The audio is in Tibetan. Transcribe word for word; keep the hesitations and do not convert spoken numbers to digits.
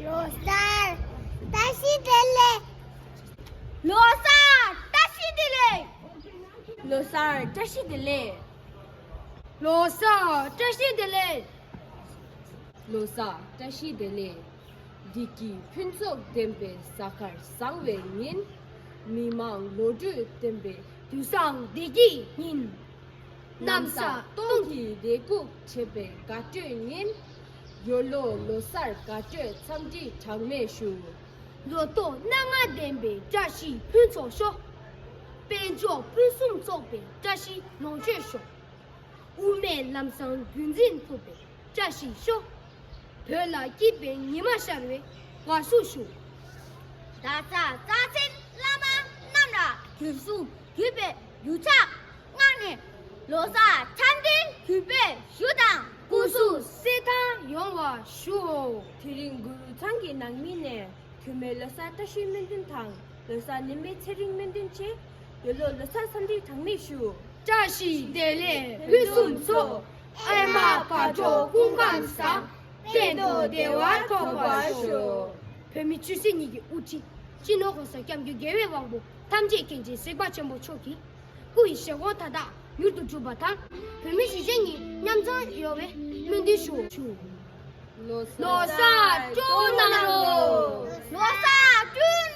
ལོ་གསར་བཀྲ་ཤིས་བདེ་ལེགས། ལོ་གསར་བཀྲ་ཤིས་བདེ་ལེགས། ལོ་གསར་བཀྲ་ཤིས་བདེ་ལེགས། ལོ་གསར་བཀྲ་ཤིས་བདེ་ལེགས། ལོ་གསར་བཀྲ་ཤིས་བདེ་ལེགས། བདེ་སྐྱིད་ཕུན་ཚོགས་ལྡན་པའི་གཟའ་སྐར་བཟང་བའི་ཉིན། མི་དམངས་བློ་གྲོས་ལྡན་པའི་དུས་བཟང་བདེ་སྐྱིད་ཉིན། གནམ་ས་སྟོང་གི་བདེ་སྐྱིད་འཕྲད་པའི་དགའ་སྤྲོའི་ཉིན། ཡོ་ལོ་ལོ་གསར་དགའ་སྤྲོའི་འཚམས་འདྲི་གྲངས་མེད་ཞུ། ལོ་ཏོག་སྣ་ལྔ་ལྡན་པའི་བཀྲ་ཤིས་ཕུན་ཚོགས་ཤོག། དཔལ་འབྱོར་ཕུན་སུམ་ཚོགས་པའི་བཀྲ་ཤིས་ལོངས་སྤྱོད་ཤོག། དབུ་མའི་ལམ་བཟང་རྒྱུན་འཛིན་ཐུབ་པའི་བཀྲ་ཤིས་ཤོག། བོད་ལ་སྐྱིད་པའི་ཉི་མ་ཤར་བའི་དགའ་བསུ་ཞུ། ད་ཚ་རྩ་ཚན་བླ་མ་རྣམས་ལ་དུས་གསུམ་གུས་པའི་གུས་ཕྱག་སྔགས་ནས་ལོ་གསར་འཚམས་འདྲི་གུས་པས་ཞུ་དང་སྐུ་གཟུགས་གསལ་ཐང་ཡོང་བ་ཞུའོ། དེ་རིང་གུ་རུ་ཚང་གི་ནང་མི་ནས་གུས་མོའི་ལོ་གསར་བཀྲ་ཤིས་སྨོན་འདུན་དང་ལོ་གསར་ནད་མེད་ཚེ་རིང་སྨོན་འདུན་ཆེད། ཡོ་ལོ་ལོ་གསར་འཚམས་འདྲི་གྲངས་མེད་ཞུ། བཀྲ་ཤིས་བདེ་ལེགས་ཕུན་སུམ་ཚོགས། ཨེ་མ་བག་དྲོ་སྐུ་ཁམས་བཟང་། གཏན་དུ་བདེ་བ་ཐོབ་པར་ཤོག། བོད་མི་ཆོས་སྲིད་གཉིས་ཀྱི་དབུ་ཁྲིད་སྤྱི་ནོར་༸གོང་ས་༸སྐྱབས་མགོན་རྒྱལ་བའི་དབང་པོ་ཐམས་ཅད་མཁྱེན་ཅིང་གཟིགས་པ་ཆེན་པོ་མཆོག་གི་སྐུ་ཡི་བཞེད་དགོངས་མཐའ་དག་མྱུར་དུ་འགྲུབ་པ་དང་། བོད་མི་གཞིས་བྱེས་གཉིས་མཉམ་འཛོམས་ཡོང་བའི་སྨོན་འདུན་ཞུ། ལོ་གསར་སྤྲོ་གནང་རོགས། ལོ་གསར་སྤྲོ་